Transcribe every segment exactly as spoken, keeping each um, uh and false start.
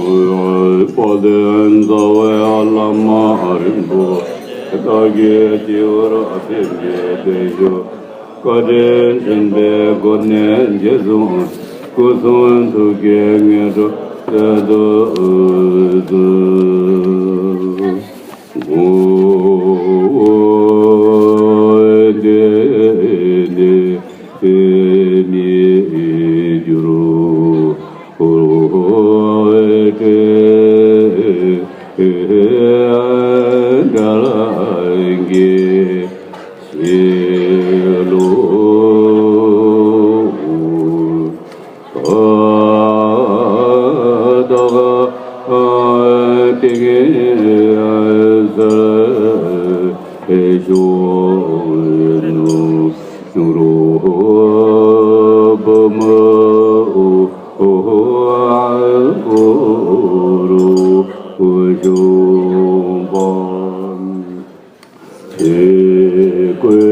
དཔལ་ལྡན་རྩ་བའི་བླ་མ་རིན་པོ་ཆེ་བདག་གིས་སྤྱི་བོར་ཕེབས་པའི་བརྟན་བཞུགས། བཀའ་དྲིན་དྲན་པའི་སྒོ་ནས་རྗེས་བཟུང་སྐུ་གསུང་ཐུགས་ཀྱི་ངེས་འགྲོ་སྩལ་དུ་གསོལ། ཆོས་སྐུའི་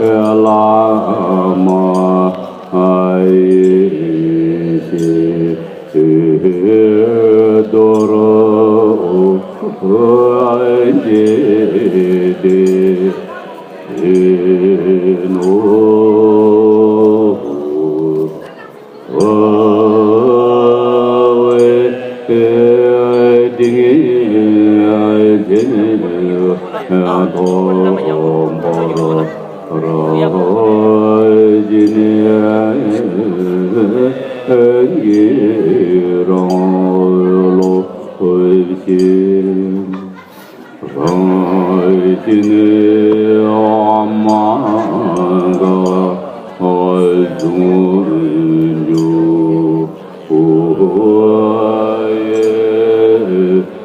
བླ་མ་ཡེ་ཤེས་རྡོ་རྗེ་དེ་ནོ། རང་བཞིན་ཨ་མ་དགའ་བ་འབྱུང་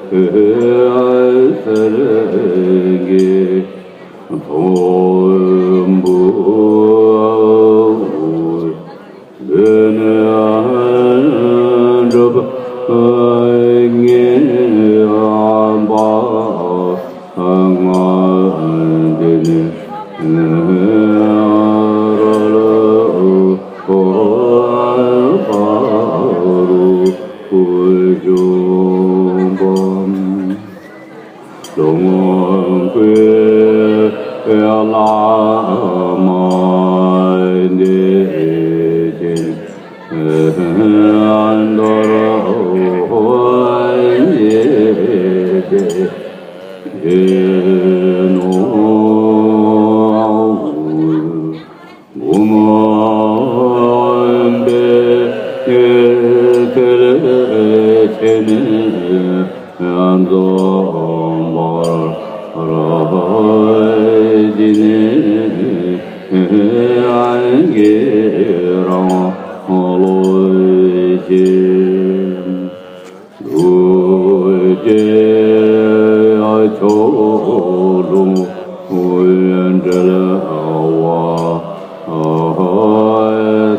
འགྱུར། སེར་གྱི་དོམ་བུ། འདི་ནི་གྲུབ་བརྙེས་པ་ལྔ་འདི་ནི་རོལ་པ་རུ་བྱུང་བ། ལོངས་སྐུའི་བླ་མ་བདེ་ཆེན་རྡོ་རྗེ་ནོ། འོ་མ་འབད་ཚེ་ལས་ཆེ་ནས་འཛོམས་པར་བགྱི་ནས་ཀྱེ་རང་ལོངས་སྤྱོད། ཐུགས་རྗེ་མཆོག་ལུང་འབྲེལ་བ་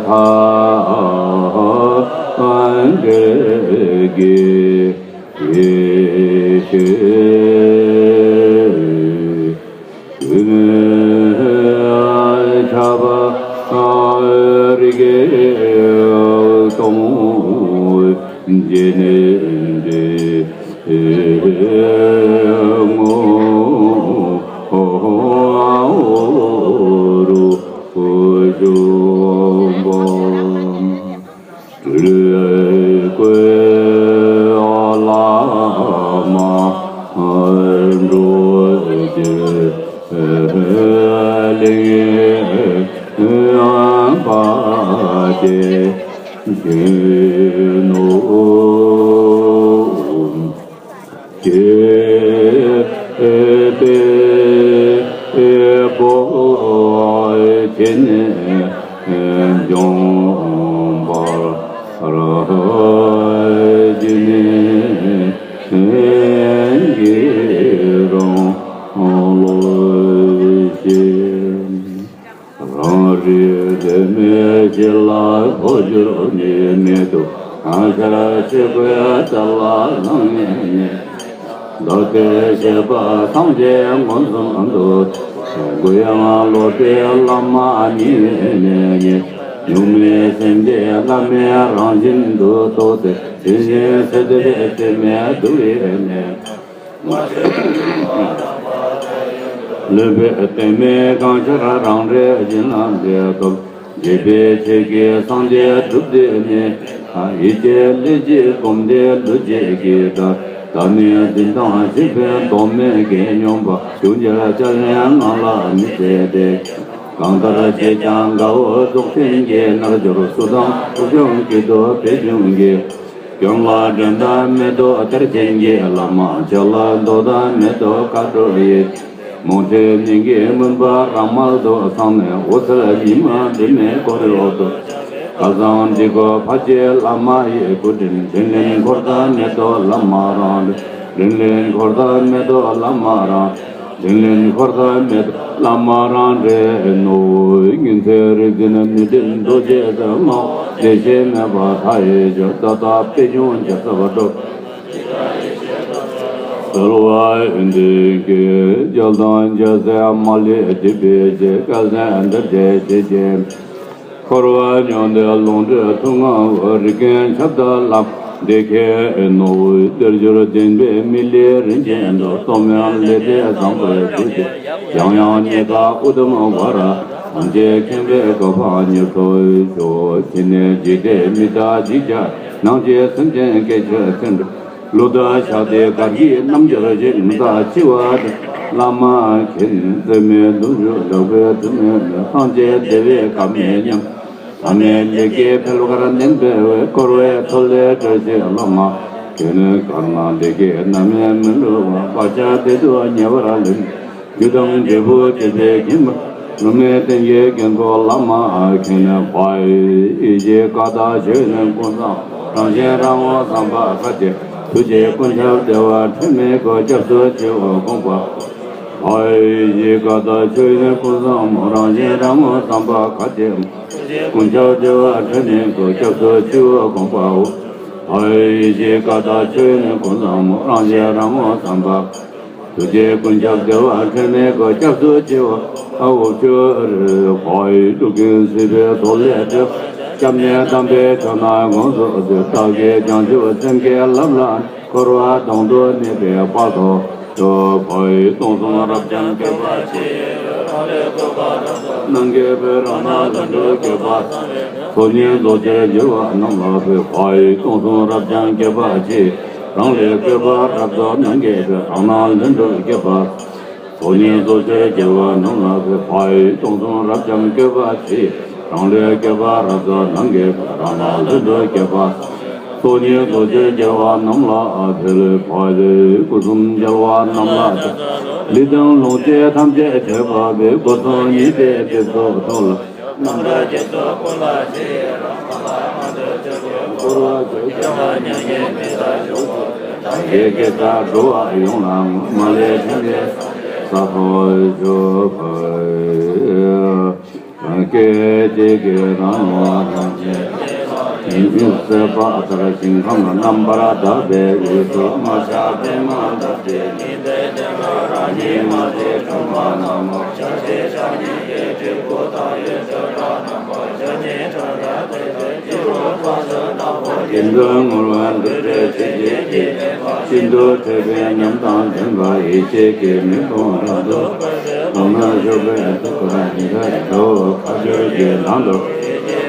མཐའ་འབྲེལ་གྱི་ཡེ་ཤེས། ཁྱབ་པ་རིགས་སྟོང་རྗེན་ཏེ་ངོ་བོ་རུ་བྱུང་བ། སྤྲུལ་སྐུའི་བླ་མ་འགྲོ་རྒྱལ་གླིང་པ་དེ་ནོ། ཀྱེ་དེ་བོ་ཁྱེད་འབྱོངས་པར་བགྱི་ནས་ཀྱེ་རང་ལོངས་སྤྱོད། རང་རིག་འཛད་མེད་ཞི་ལ་འཕོ་འགྱུར་ནུས་མེད་དུ། སྔར་ཆར་ཕྱི་བཀོད་རྩ་ལ་ལངས་ནས་ནི། བདག་བསྐྱེད་བྱས་པ་ཐམས་ཅད་མངོན་སུམ་དུ། གུ་ཡངས་ལོ་ཏའི་བླ་མ་ཉིད་ནས་ཉིད། གཉུག་མའི་སེམས་དེ་བླ་མའི་རང་བཞིན་དུ་རྟོགས་ཏེ། དེ་བཞིན་གསོལ་འདེབས་དེ་མེད་བསྡུ་བའི་གནས། ལུས་པའི་གཏད་མེད་གང་ཤར་རང་འདྲའི་བྱིན་རླབས་དེ་ཐོབ། འཇིགས་པའི་ཆོས་ཀྱི་སངས་རྒྱས་སྒྲུབ་སྡེ་ནས། ཡིད་ཀྱི་ལས་ཀྱི་སྒོམ་བཟླས་ལུས་བྱེད་ཀྱི་བརྡ། བརྡ་ནི་འཛིན་སྟངས་ཞིག་པའི་རྡོག་མེད་ཀྱི་སྙོམས་པ། ཞུགས་འགྱུར་བྱ་བའི་ངང་ལ་མི་ཟད་དེ། གང་ལྟར་བྱས་ཀྱང་དགའ་བོ་རྫོགས་ཆེན་གྱི་རྣལ་འབྱོར་སུ་དང་སུ་བྱུང་ཀུན་ཏུ་བོད་ལྗོངས་ཀྱི། སྐྱོན་ལ་འགྲན་ཟླ་མེད་དོ་གཏེར་ཆེན་གྱི་བླ་མ། ཆོས་ལ་འདོད་ཟླ་མེད་དོ་མཁའ་འགྲོ་ཡི། མུ་སྟེགས་གཉེན་གྱི་མུན་པ་རང་མལ་དུ་སངས་ནས། འོད་གསལ་ཉི་མ་སྒྲོན་མེ་འཁོར་ལོ་ཏོ། སྐལ་བཟང་འདི་ཀོ་ཕ་ཆེ་བླ་མ་ཡི་སྐུ་དྲིན། དྲིན་ལན་འཁོར་ཟླ་མེད་དོ་བླ་མ་རང་། དྲིན་ལན་འཁོར་ཟླ་མེད་དོ་བླ་མ་རང་། དྲིན་ལན་འཁོར་ཟླ་མེད་བླ་མ་རང་རེད་ནོ། ཉིན་མཚན་རེ་བཞིན་ནུས་ལྡན་རྡོ་རྗེ་ཟེར་མ། བདེ་གཤེགས་མེད་པ་མཐའ་ཡས་ཆོས། རྩ་བ་པད་འབྱུང་འཇའ་ཚ་བ་སྒྲོག་གསོལ་བ་འདེབས་ཀྱི་རྒྱལ་དང་རྒྱལ་སྲས་མ་ལུས་འདུས་པའི་རྗེ། སྐལ་ལྡན་འདིར་བདེ་གཤེགས་ཀྱི། འཁོར་བ་མྱོང་འདས་ལོངས་སྤྲུལ་ཐུབ་དབང་འོད། རིགས་ཀུན་ཁྱབ་བདག་བླ་མ་བདེ་ཁྱེད་ནོར་བུའི་གཏེར་གྱུར་བདེན་པའི་མི་ལས་རིན་ཆེན་གཏེར། རྟོག་མེད་ལས་འབྲས་བཟང་པོའི་རྒྱུ་སྟེ། ཡང་ཡང་རྙེད་དཀའ་དབུ་དུམ་བར། ཐམས་ཅད་མཁྱེན་པའི་གོ་འཕང་མྱུར་ཐོབ་ཤོག །ཕྱི་ནས་འཇིགས་བྲལ་མི་རྟག་འཇིགས་བྱེད། ནང་གི་སེམས་ཅན་སྐད་ཆོད་ཚེ་འགྲོ། ཀླུ་དང་ཤཱཀྱའི་གར་གྱིས་རྣམ་འགྱུར་ཞིང་། རྩ་ཆེ་བ་བླ་མ་མཁྱེན། བརྩེ་མེད་གདུང་ཤུགས་ལེགས་པའི་དྲི་མེད་མོད། སངས་རྒྱས་བདེ་བའི་ཁམས་མི་ཉམས། ཐ་མལ་ལས་ཀྱི་འཕེལ་བར་ནན་པའི་འོད། འཁོར་བའི་མཐོ་ལས་བཀྲ་ཤིས་ལོ་མ་མཁྱེན། དཀར་ནག་བདེ་སྐྱིད་རྣམ་སྨིན་མི་འགྲོ་བ། བག་ཆགས་བདེ་སྡུག་ཉེ་བར་ལེན། རྒྱུ་དང་འབྲས་བུ་སྤྱོད་པའི་ཁྱིམ་པ། བླ་མའི་རྟེན་གྱི་དཀྱིལ་འཁོར་བླ་མ་མཁྱེན། ཕ་ཡི་ཡེ་ཤེས་ཀ་དག་ཆོས་ཉིད་ཀུན་བཟང་། རང་བཞིན་རང་ངོ་བསམ་པ་ཁ་ཅིག །ཐུགས་རྗེ་ཀུན་ཁྱབ་བདེ་བ་ཁྲོས་མེད་སྐུ། སྐྱབས་སུ་མཆིའོ་དགོངས་པ། ཕ་ཡི་ཡེ་ཤེས་ཀ་དག་ཆོས་ཉིད་ཀུན་བཟང་མོ། རང་བཞིན་རང་ངོ་བསམ་པ་ཁ་ཅིག །ཐུགས་རྗེ་ཀུན་ཁྱབ་བདེ་བ་ཁྲོས་མེད་སྐུ། སྐྱབས་སུ་མཆིའོ་དགོངས་པའོ། ཕ་ཡི་ཡེ་ཤེས་ཀ་དག་ཆོས་ཉིད་ཀུན་བཟང་མོ། རང་བཞིན་རང་ངོ་བསམ་པ། ཐུགས་རྗེ་ཀུན་ཁྱབ་བདེ་བ་ཁྲོས་མེད་སྐུ། སྐྱབས་སུ་མཆིའོ་ཨ་འོ་ཆོས་རེ། ཕ་ཡི་དུག་ཅན་སྲིད་པའི་མཚོ་ལས་སྒྲོལ། སྐྱབས་གནས་དམ་པའི་ཕྱོགས་ན་དགོངས་སུ་གསོལ། བདག་གིས་བྱང་ཆུབ་སེམས་ཀྱི་བླ་མ་ལ། འཁོར་བ་དོན་དུ་གནས་པའི་དཔལ་ཐོབ་ཤོག །ཕ་ཡི་སྟོང་གསུམ་རབ་འབྱམས་སྐྱོབ་པ་ཆེ། རང་ལས་བཀོད་པ་རབ་ཏུ་ནང་གི་བོད་རང་སྣང་ལྷུན་གྲུབ་སྐྱོབ་པ། ཚོགས་གཉིས་རྫོགས་ཕྱིར་འགྱུར་བ་རྣམས་ལ་ཕུལ། ཕ་ཡི་སྟོང་གསུམ་རབ་འབྱམས་སྐྱོབ་པ་ཆེ། རང་ལས་བཀོད་པ་རབ་ཏུ་ནང་གི་བོད་རང་སྣང་ལྷུན་གྲུབ་སྐྱོབ་པ། ཚོགས་གཉིས་རྫོགས་ཕྱིར་འགྱུར་བ་རྣམས་ལ་ཕུལ། ཕ་ཡི་སྟོང་གསུམ་རབ་འབྱམས་སྐྱོབ་པ་ཆེ། རང་ལས་བཀོད་པ་རབ་ཏུ་ནང་གི་བོད་རང་སྣང་ལྷུན་གྲུབ་སྐྱོབ་པ། ཚོགས་གཉིས་རྫོགས་ཕྱིར་འགྱུར་བ་རྣམས་ལ་ཕུལ། ཕ་ཡི་སྐུ་གསུམ་རྒྱལ་བ་རྣམས་ལ། ལུས་དང་ལོངས་སྤྱོད་ཐམས་ཅད་ཁྱོད་དགའ་བའི། སྒོ་གསུམ་ཉེས་པའི་སྒྲིབ་སོགས་ཐོབ་ལ། རྣམ་དག་རྒྱ་མཚོ་ཀུན་ལ་ཕྱིན། རང་སྣང་ལ་མ་ལྟོས་ཕྱིར་རྒོལ། འཁོར་བ་ཆོས་ཀྱི་རྒྱལ་བ་མྱ་ངན་མི་འདའ་ཞིང་། ཐམས་ཅད་དགེ་རྩ་འགྲོ་བ་ཡོངས་ལ་བསྔོ། མ་ལུས་ཕྲིན་ལས་ས་ཐོབ་ཤོག །སངས་རྒྱས་ཀྱི་རང་ལུས་ཐམས་ཅད་ཉིད་སྲིད་པ་ལྟར་ཞིང་ཁམས་རྣམ་པར་དག་པའི་དབུས་སུ། མ་ཆགས་པདྨ་འདབ་བརྒྱད་ཉི་ཟླའི་སྟེང་དུ། རང་ཉིད་མ་བརྗེད་གང་བ་ན་མོ། ཕྱག་བཞི་ཕྱག་གཉིས་ཀྱི་སྤྲུལ་སྐུ་དང་། ཡུལ་ཕྱོགས་ཕྲ་རྣམས་པ། ཕྱག་གཉིས་ཕྲ་རགས་ཏེ། སྤྱི་བོར་དཔལ་འཛིན་དང་པོ། དགྱེས་སྤྲོ་ངུར་བའི་འདུ་འབྲལ་ཆེ་བཞི་སྐྱེས་མེད་པ། ཤིན་ཏུ་ཁྲོས་པའི་ཉམས་དང་ལྡན་པ། ཡེ་ཤེས་ཀྱི་མེ་དཔུང་རབ་ཏུ་འཕེལ། ལྷོ་ནུབ་ཕྱོགས་པའི་ཐུགས་ཀར་ཉི་ཟེར་འདྲ་བོ། ཁ་སྦྱོར་གྱི་ནང་དུ་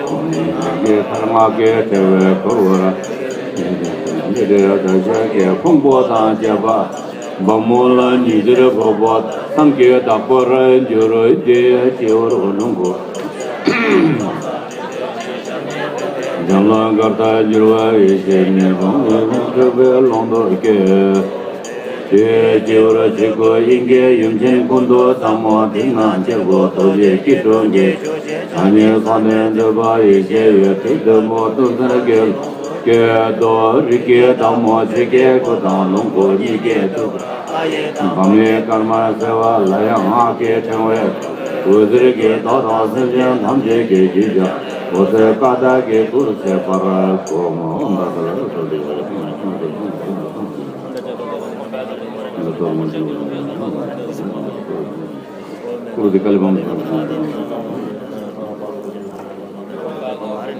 ཨོཾ་ཨཱཿཧཱུྃ་ཧྲཱིཿ་ཕཊ་ལྔ་གིས་ཕྲེང་བའི་འཁོར་བར། འདི་འདྲའི་བདག་ཅག་གི་ཕུང་པོ་དང་བཅས་པ། བ་མོ་ལ་ཉི་ཟེར་ཕོག་པ། ཐང་གི་བདག་པོར་འགྱུར་ཏེ། སྤྱི་བོར་ལོངས་སྐུ། འཇམ་ལྷ་སྐར་ལྟར་བསྒྱུར་བ། ཡེ་ཤེས་མེ་དཔུང་འོད་ཀྱི་འཁྲིགས་པའི་ཀློང་དུ་སྐྱེས། དེའི་སྤྱི་བོར་ཆོས་སྐུ་དབྱིངས་ཀྱི་ཡུམ་ཆེན་ཀུན་ཏུ་བཟང་མོ། མཐིང་ནག་སྤྱི་བོ་རྡོ་རྗེ་སྐྱིལ་ཀྲུང་གིས། ཕྱག་གཉིས་ཚོགས་ནི་འདུས་པ། ཡེ་ཤེས་འོད་ཐིག་བདུད་མོ་སྟོང་གསལ་གྱི་ཀྱེ་རྡོར། རིགས་ཀྱི་བདག་མོ་ཆོས་ཀྱི་སྐུ་དང་ལོངས་སྐུ་གཉིས་ཀྱི་ཐུགས། ཨ་ཡེ་དང་། བ་མོའི་སྐར་མ་གསལ་བ་ལ་ཡང་སྔགས་ཀྱི་ཕྲེང་བའི་འོད་ཟེར་གྱིས། བདག་དང་སེམས་ཅན་ཐམས་ཅད་ཀྱི་རྒྱུད་ཀྱང་། འོད་ཟེར་ཀ་དག་གི་སྐུར་ཚེ་འཕེལ་གོ་མོ། ཨོཾ་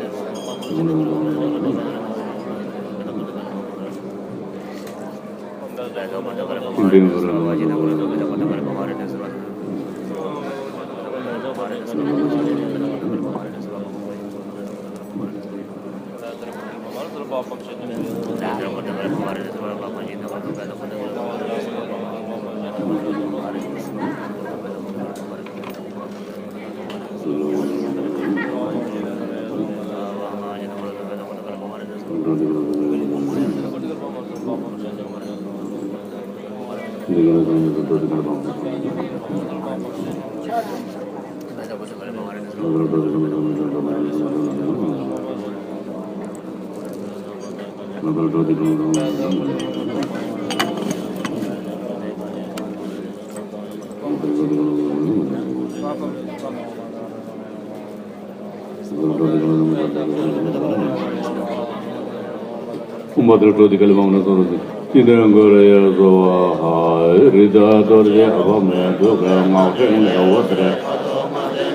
བཛྲ་ཀྲོ་ཏི་ཀ་ལི་བ་མ་ན་སུ་ར་ཏི། ཅི་ཏན་གུ་རུ་ཡ་སྭཱ་ཧཱ། རི་དྭགས་རྡོ་རྗེ་དཔག་མེད་ཐུགས་ཀའི་སྔགས་ཕྲེང་ལས། འོད་ཟེར་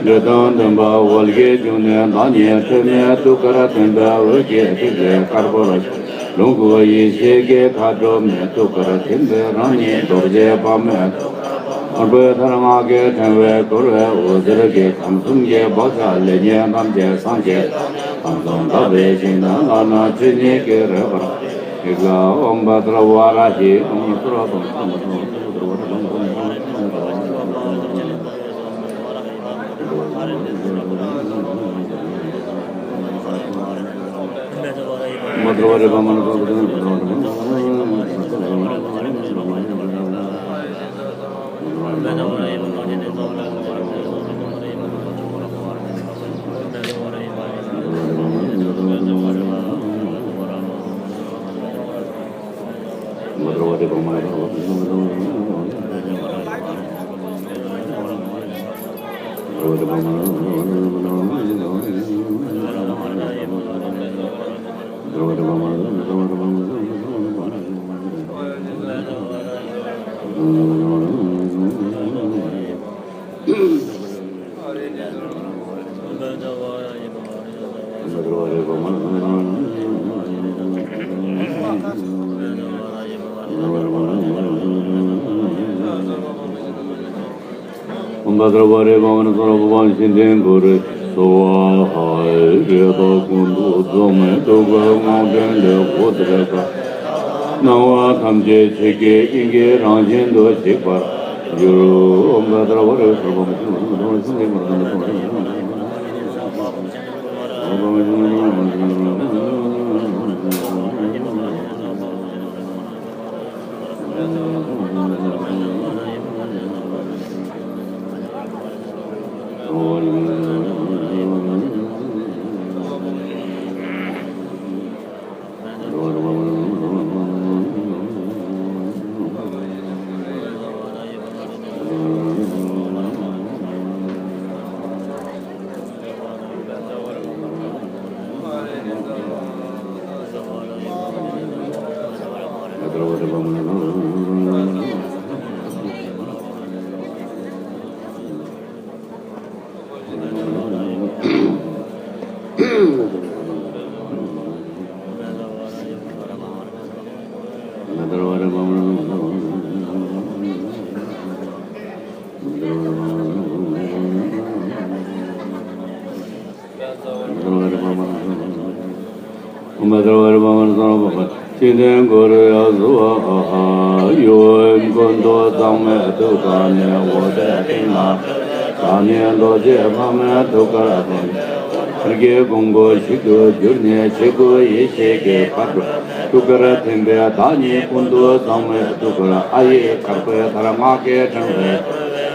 འདྲེ་དང་ལྡན་པ་འོད་ཀྱི་འབྱུང་གནས། བདག་ཉིད་ཐོགས་མེད་ཐུགས་ཀར་ཐིམ་པས། འོད་ཀྱི་ཐིག་ལེ་དཀར་པོར་ལོངས་སྐུ་ཡེ་ཤེས་ཀྱི་མཁའ་འགྲོ་མའི་ཐུགས་ཀར་ཐིམ་པས། རང་ཉིད་རྡོ་རྗེ་དཔག་མེད་ཐུགས་ཀར་དཀར་པོའི་མཐར་སྔགས་ཀྱི་ཕྲེང་བས་བསྐོར་བའི་འོད་ཟེར་གྱིས་ཁམས་གསུམ་གྱི་བག་ཆགས་ལས་ཉོན་ཐམས་ཅད་སངས་རྒྱས་ཁམས་གསུམ་དག་པའི་ཞིང་དུ་བླ་ན་མཆོད་བརྙེས་ཀྱི་རོལ་པར་ཡིད་ལ་ཨོཾ་བཛྲ་ཝཱ་ར་ཧི་ཨོཾ་སུ་ར་ཏོཾ། ཨོཾ་བཛྲ་ཝཱ་རེ་བ་མ་ན་སུ་ར་ཕུ་བ་ཤི་ཏན་གུ་རུ་སྭཱ་ཧཱ། རི་དྭགས་ཀུན་ཏུ་རྫོགས་མེད་ཐུགས་ཀའི་སྔགས་ཕྲེང་ལས། འོད་ཟེར་དཀར་སྣང་བ་ཐམས་ཅད་ཆོས་ཀྱི་དབྱིངས་ཀྱི་རང་བཞིན་དུ་གཤེགས་པར་འགྱུར། ཨོཾ་བཛྲ་ཝཱ་རེ་སྭཱ་ཧཱ། ཨོཾ་བཛྲ་ཝཱ་རེ་བ་མ་ན་སུ་ར་ཕུ་བ་ཤི་ཏན་གུ་རུ་ཡ་སྭཱ་ཧཱ། ཡུམ་ཀུན་ཏུ་བཟང་མོའི་ཐུགས་ཀ་ནས། འོད་ཟེར་སྟེང་ན་བདག་ཉིད་རྡོ་རྗེ་དཔག་མེད་ཐུགས་ཀར་ཐིམ། ནམ་མཁའི་གོང་བུ་ཞིག་ཏུ་གྱུར་ནས། ཆོས་སྐུ་ཡེ་ཤེས་ཀྱི་མཁའ་འགྲོ་ཐུགས་ཀར་ཐིམ་པས། བདག་ཉིད་ཀུན་ཏུ་བཟང་མོའི་ཐུགས་ཀར་ཨ་ཡིག་དཀར་པོའི་མཐར་སྔགས་ཀྱི་ཕྲེང་བས་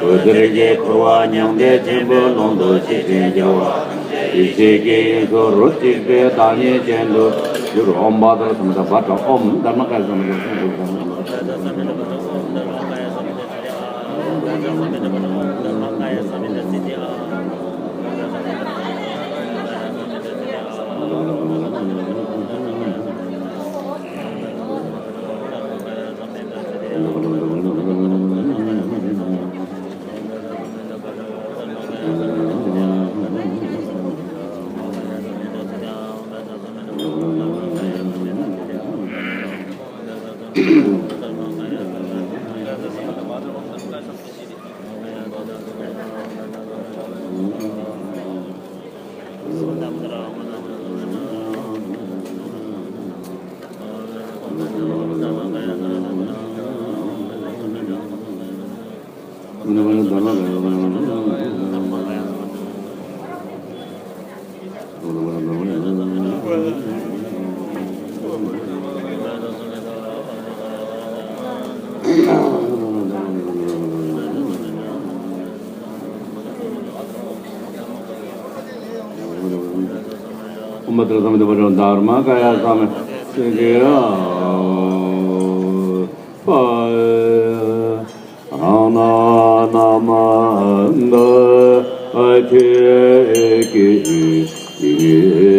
འོད་ཟེར་གྱིས་འཁོར་བ་མྱང་འདས་ཆེན་པོའི་ཀློང་དུ་ཇི་བཞིན་སྦྱར་བ། ཡེ་ཤེས་ཀྱི་དབྱིངས་སུ་རོ་གཅིག་པའི་བདག་ཉིད་ཅན་དུ་གྱུར། ཨོཾ་བཛྲ་སཾ་བྷ་དྲ། ཨོཾ་དྷརྨ་ཀ་ཡ་སཾ་བྷ་དྲ། ཨོཾ་ཏྲ་སཾ་སྟི་པ་ཏྲ་དྷརྨ་ཀ་ཡ་སཾ་སྟི་ཀ་ཡ། ཨ་ན་ན་མ་ན་ཨ་ཁེ་ཀེ་ཡེ་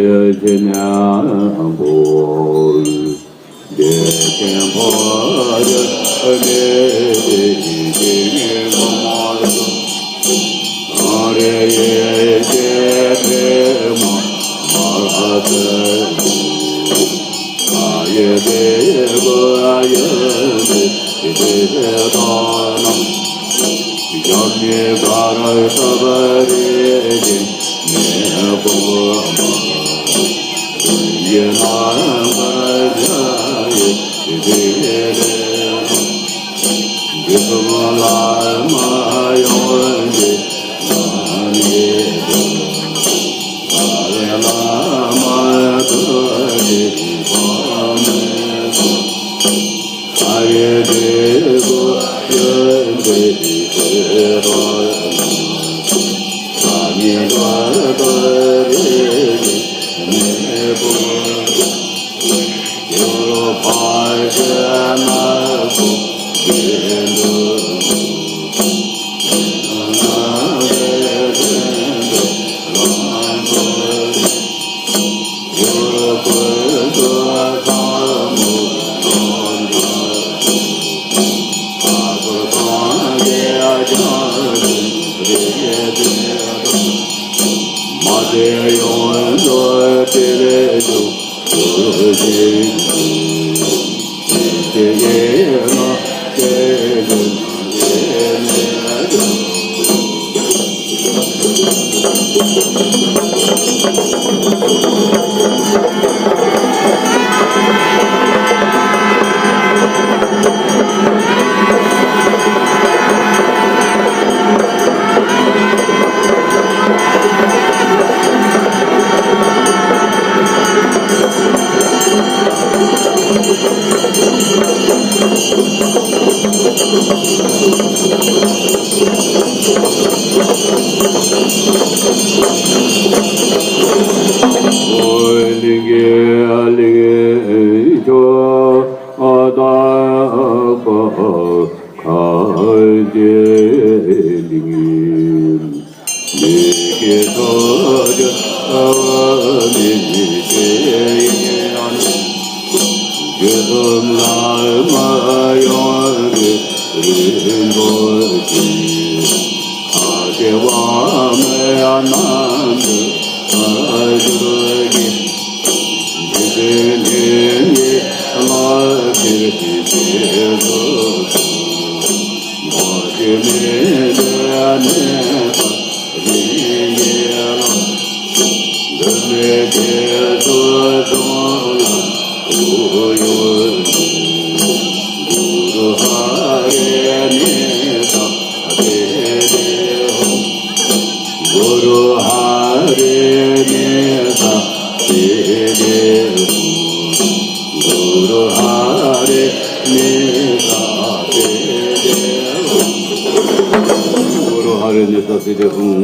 ཅི་ཉ་པོ།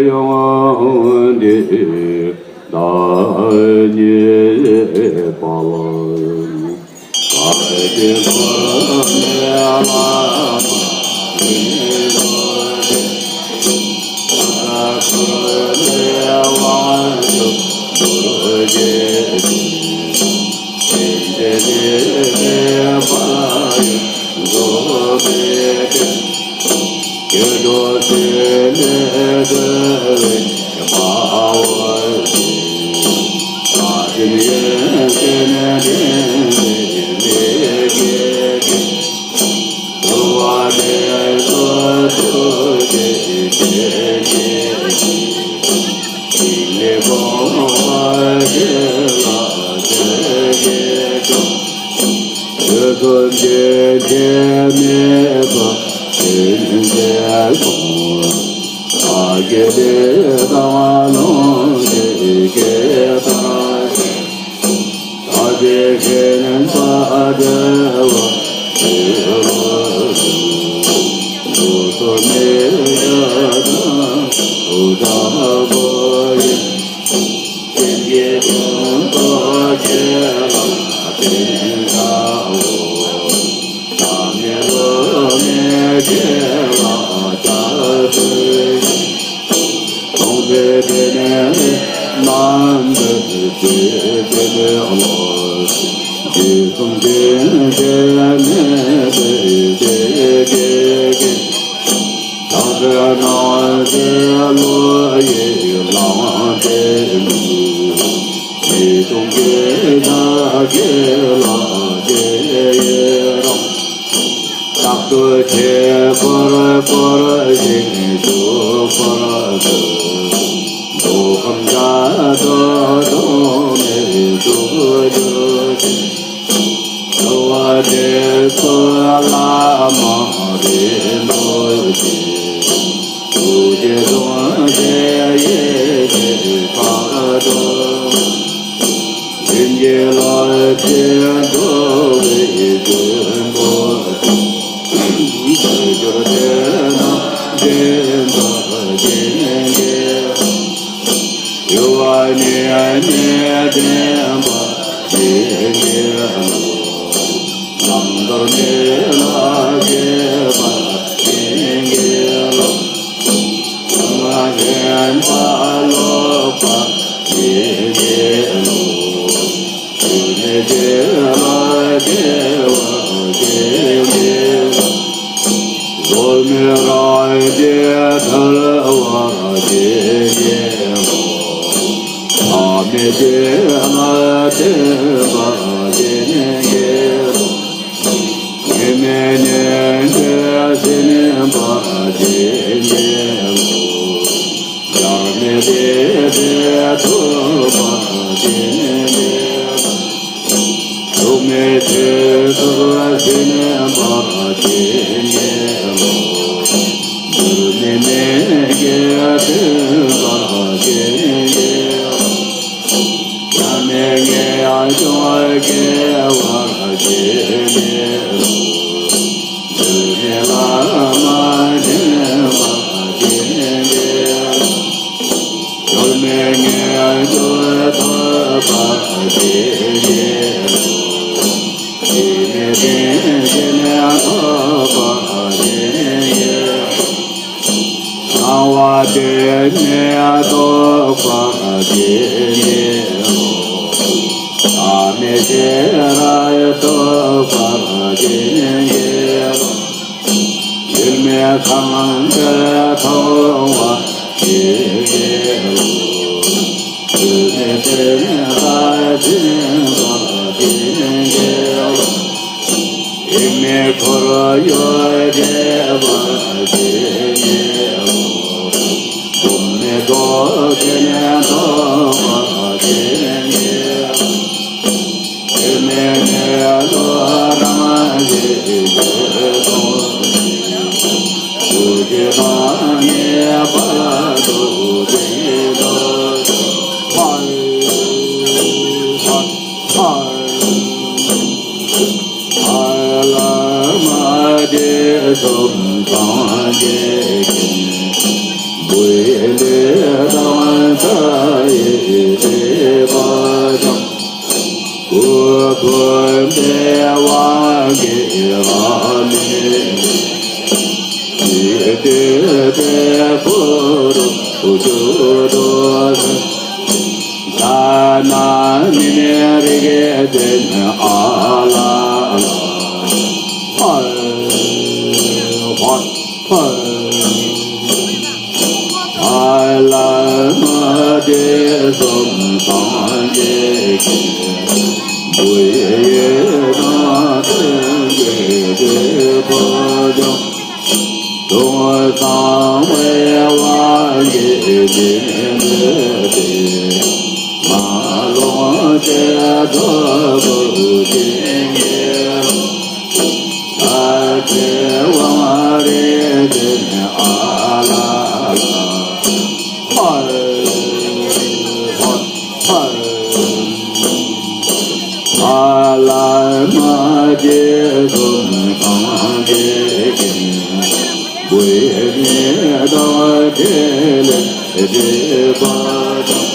ཡོངས་འདི་བདག་ཉིད་པ་ལ། རྟག་ཏུ་ཁྱེད་འཁོར་བསྐོར་ཞིང་བཞུགས་པར་བསྐུལ། མདོ་ཁམས་སྒྲ་སྒྲོགས་གདོང་ནས་སྒྲོགས་གྱུར་ཅིག། འགྲོ་བ་དེ་ཚོ་ལ་མ་རིག་འདུ་ཞིང་། ཐུགས་རྗེ་གདུང་ཞིང་ཡིད་ཆེས་ཁ་དྲོ། བྱིན་གྱིས་བརླབ་ཅིང་འགྲོ་བའི་དོན་པོ། དལ་འབྱོར་དེ་རྣམས་འདྲེན་པར་བྱིན་གྱིས། གཡོ་བ་ཉེས་དམིགས་འདྲེན་པར་བྱིན་གྱིས་རློབས། བླང་དོར་མི་ལ་སྤྱད་པར་བྱིན་གྱིས་རློབས། ལམ་ལ་ལྷོད་པ་ལོག་པར་བྱིན་གྱིས་རློབས། སྡིག་མེད་ཅན་ལ་སྐྱེ་བར་བྱིན་གྱིས་རློབས། བཟོད་མེད་རང་རྒྱལ་ཐར་བར་བྱིན་གྱིས་རློབས། ཐ་མལ་ཅན་ལ་བརྟན་པར་བྱིན་གྱིས་རློབས། ཉེས་མེད་ཉེས་འབྲས་སེལ་བར་བྱིན་གྱིས་རློབས། འབྲལ་མེད་བདེ་འབྲས་ཐོབ་པར་བྱིན་གྱིས་རློབས། སྡུག་མེད་ཆོས་ཐོབ་སེམས་པ་བྱིན་གྱིས་རློབས། འབྲལ་མེད་མི་དགེ་བ་ཐོབ་པར་བྱིན་གྱིས་རློབས། ཡང་མི་དགེ་བ་སྐྱོན་སྐྱེ་བར་བྱིན་གྱིས་རློབས། འབྲལ་མེད་བླ་མ་མཁྱེན་པར་བྱིན་གྱིས་རློབས། གཡོ་མེད་ངེས་འབྱུང་ཐོབ་པར་བྱིན་གྱིས་རློབས། སྡིག་མེད་བདེ་ཆེན་ཐོབ་པར་བྱིན་གྱིས་རློབས། གསང་བ་བདེ་གནས་ཐོབ་པར་བྱིན་གྱིས་རློབས། ཐ་མལ་ཤེས་རབ་ཐོབ་པར་བྱིན་གྱིས་རློབས། ཡུལ་མེད་སངས་རྒྱས་ཐོབ་པར་བྱིན་གྱིས་རློབས། ཡུལ་མེད་ཏིང་ངེ་འཛིན་ཐོབ་པར་བྱིན་གྱིས་རློབས། ཡིད་མེད་འཁོར་གཡོག་འདྲེན་པར་བྱིན་གྱིས་རློབས། སྡུག་མེད་རྫོགས་ཆེན་ཐོབ་པར་བྱིན་གྱིས་རློབས། སྡིག་མེད་ངེས་འབྱུང་རང་བཞིན་གྱིས་སྟོང་ཞིང་། ཐུགས་རྗེ་དང་ངེས་པར་དུ་བདེན་དུ་ཕར་ཕར་ཕར། བླ་མ་དེ་གསུམ་སངས་རྒྱས་ཀྱི། ཡེ་བདེ་བ་དང་། གུ་ཕུན་པའི་དབང་གིས་ཨ་མི་ཡེ་བདེ་བའི་ཁུ་རུ་ཞུ་དོ། ད་ན་ནི་ནི་རི་གེ་ཏན་ཨ་ལ་ལ་ཧ་ཧ། ཨ་ལ་མ་དེ་གསུམ་སངས་རྒྱས་ཀྱི་བུ་ཡི་ནང་དོན་གྱི་དེ་ཕོ་ཅོག་དུང་སང་བའི་དབང་གིས་འདི་ནི་འདོད་དེ་མ་ལོངས་ཏེ་ཐོབ་པོ་ཅན་གྱི། ཨ་ཏི་ཝང་རེ་ཏེ་ཨ་ལ་ལ་ཧ་ཧ་ཧ། ཨ་ལ་མ་དེ་གསུམ་གང་དེ་ཀུན་བུ་ཡི་ནི་དང་དེ་ལས་དེ་པ་དང་།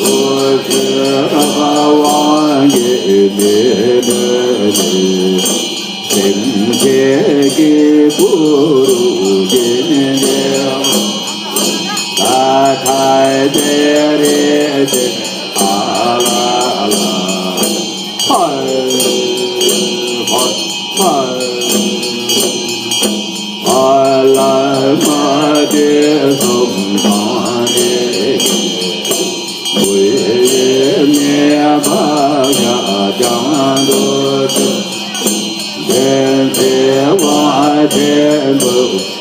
འོད་ཟེར་དབང་གིས་འདི་འདྲ་ནི། སེམས་བསྐྱེད་ཀྱི་གུ་རུ་རྒྱན་ལས། ད་ཐའི་ཏེ་རེ་ཏེ་ཨ་ལ་ལ་ཧ་ཧ་ཧ། ཨ་ལ་མ་དེ་གསུམ་གང་དེ་བུ་ཡི་ནི་བ་ཡ་ཀྱང་དུ་ཆུ། དེ་ཚེ་དབང་ཆེན་པོ་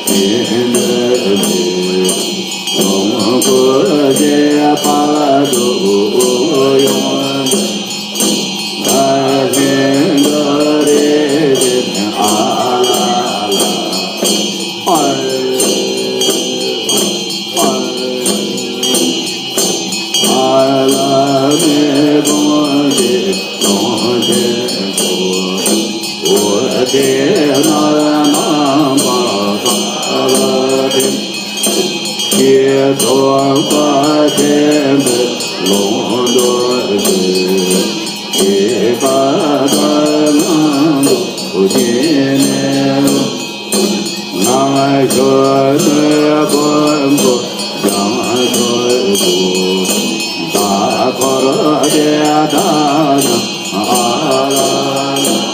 ཡིན་ནི་ལོངས་སྐུ་ཞེས་པ་དུ་ཡོང་། ཀྱེ་སྟོན་པ་ཆེན་པོའི་ལུང་བསྟན་ཏེ། ཤེས་པ་དང་ངང་དུ་བྱས་ནས། ནང་ཤོས་ནི་མགོན་པོ་བྱང་ཆུབ་ཏུ། ད་འཁོར་དེ་དག་ན་ཨ་ལ་ལ།